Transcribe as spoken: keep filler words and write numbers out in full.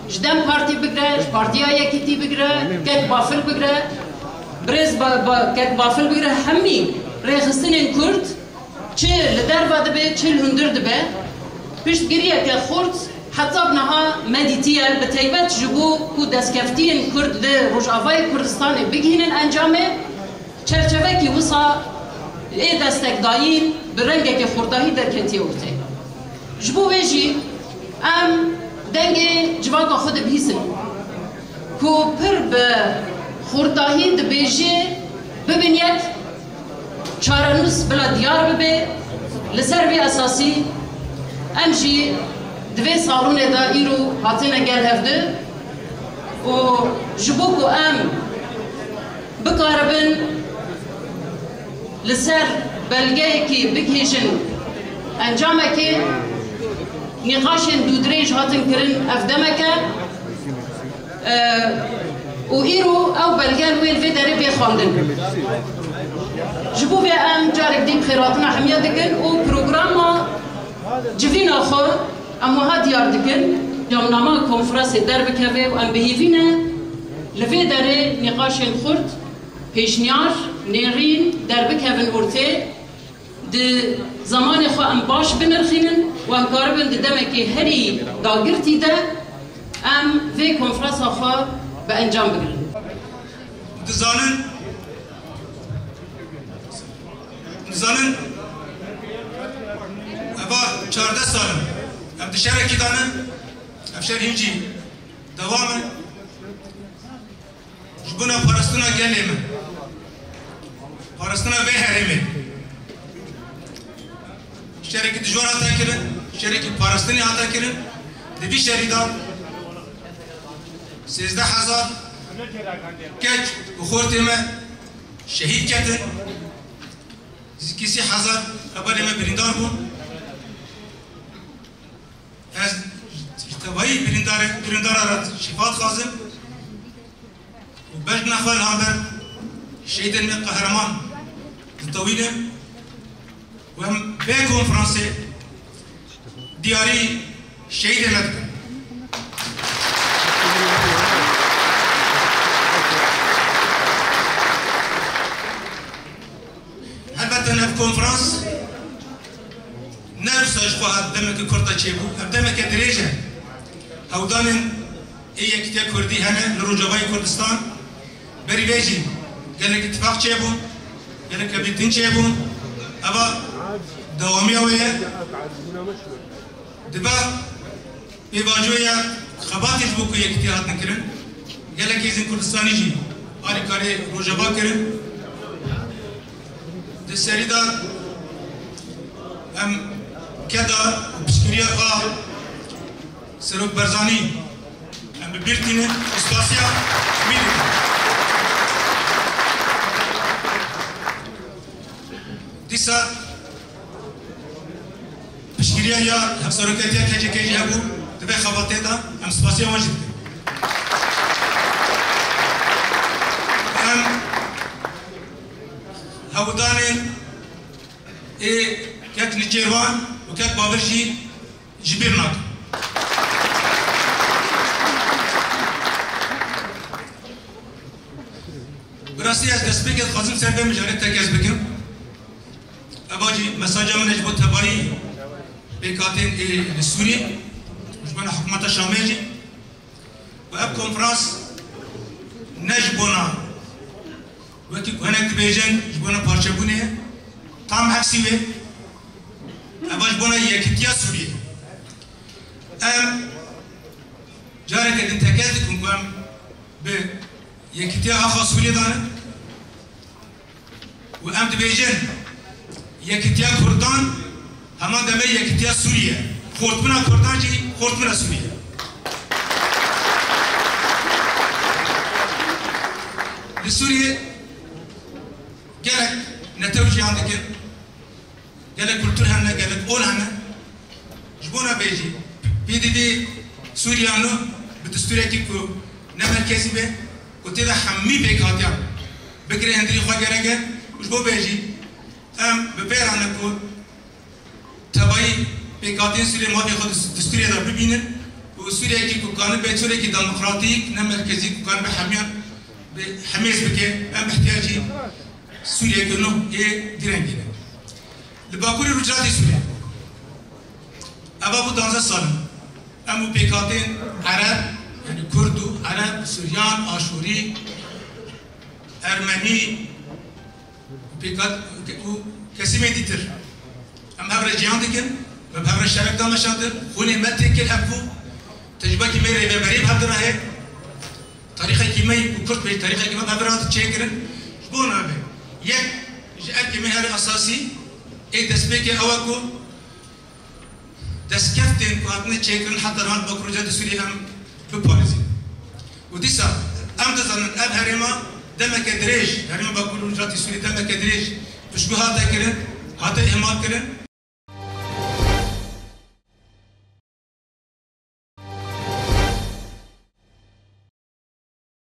Ji DEM Partî bigire, ji Partiya Yekîtî bigire, kek Bafil bigire, birêz Ba-, Ba-, kek Bafil bigire, hemî rêxistinên Kurd çi li derve dibe, çi li hundir dibe, piştgiriyeke xurt heta bi niha me dîtiye, bi taybet ji bo ku destkeftiyên Kurd li Rojavayê Kurdistanê bigihînin encamê, çerçevekî wisa ê destekdayîn bi rengekî xurtahî derketiye ortê. Ji bo vê jî em dengê civaka xwe dibihîsin ku pir bi xurtahî dibêje, bibin yek, çarenûs bila diyar bibe. Li ser vê esasî em jî di vê salonê de îro hatine gel hevdu û ji bo ku em bikaribin li ser belgeyekî bigihîjin encamekê, nîqaşên dûdirêj hatin kirin, ev demeke, e, û îro ew belge li wê, li vê derê bê xwendin. Ji bo vê em carek dî bi xêrhatina hemiya dikin û programa civîna xwe em wiha diyar dikin, camnama konferansê derbikeve û em bi hêvî ne li vê derê nîqaşên xurt, pêşniyar, nêrîn derbikevin ortê, di zemanê xwe em baş binirxînin û em karibin di demekê herî dagirtî de em vê konferansa xwe bi encam bigirin. Dizanin, dizanin, eva çardeh sal in. Em di şerekî de ne, ev şer hîn jî dewam e. Ji bona parastina gelê me, parastina vê herêmê, şerekî dijwar hate kirin, şerekî parastinê hate kirin. Di vî şerî de sêzdeh hezar keç û xortê me şehîd ketin, nêzîkî sî hezar hevalê me birîndar bûn. Ez ji tevayî birîndarê, birîndara re şîfa dixwazim û bejna xwe li hember şehîdên me qehreman ditewînim û em vê konferansê diyarî şehîdê me dikin. Helbet ev konferans ne wisa ji xwe hat demeke kurt de çêbû, ev demeke dirêj e. Hewldanên ê Yekîtiya Kurdî hene li Rojavayê Kurdistan. Berî vê jî gelek îtifaq çêbûn, gelek hevdîtin çêbûn. Eva dewamiya wê ye. Dibe pêvajoya xebatê ji bo ku yekîtî hatin kirin, gelek hêzên Kurdistanî jî alîkariyê Rojava kirin. Di serî de em keda û piştgiriya xwe Serok Barzanî em bi bîr tînin û spasiya wî dikin. Dîsa piştgiriya ya hevseroketiya K C K jî hebû, di vê xebatê de em spasiya wan jî dikin. Em hewldanên ê kek Nêçîrvan û kek Bavir jî ji bîr nakin. Bi rastî ez destpêkê dixwazim ser vê mijarê tekez bikim. Eva jî mesaja min e ji bo tevayî pêkhatên ê li Sûriyê, ji bona hikûmeta Şamê jî. Û ev konferans ne ji bona, wekî ku hinek dibêjin, ji bona parçebûnê ye. Tam eksî wê. Eva ji bona yekîtiya Sûriyê. Em careke din tekez dikin ku em bi yekîtiya axa Sûriyê de ne û em dibêjin yekîtiya Kurdan heman demê yekîtiya Sûriyê. Xortbûna Kurdan jî xortbûna Sûriyê. Li Sûriyê gelek netew jiyan dikin. Gelek kultur hene, gelek ol hene. Ji bona vê jî P D D Sûriya nû bi destûrekî ku ne merkezî be û tê de hemî pêkhatiyan bigire hundirî xwe gerek e. Û ji bo vê jî em bi vê re ne ku tevayî pêkhatiyên Sûriyê mafê xwe di destûrê de bibînin û Sûriyekî ku kanibe çûrekî demokratîk, ne merkezî, ku kanibe hemiyan bi hemêz bike, em ihtiyacî Sûriyeke nû ê direngî ne. Li Bakurê Rojhilatê Sûriyê, eva bû duwazdeh sal in. Em û pêkhatên Ereb, yanî Kurd û Ereb, Suryan, Aşûrî, Ermenî, pêkat û kesimê dîtir. Em hev re ciyan dikin, em hev re şeref dameşandin, xûnê me têkil hev bû. Tecrubekî me rêveberê bi hev dirahê. Tarîxekî me ku Kurd bê, tarîxekî me bi hev re hat çêkirin. Ji bo navê. Yek ji erkê me herê esasî, ê destpêkê ew e ku destkeftên ku hatine çêkirin heta niha li Bakur Rojhilatê Sûriyê em biparêzin. Û dîsa em dizanin ev herêma demeke dirêj, herêma Bakur Rojhilatê Sûriyê demeke dirêj piştguh hate kirin, hate îhmal kirin.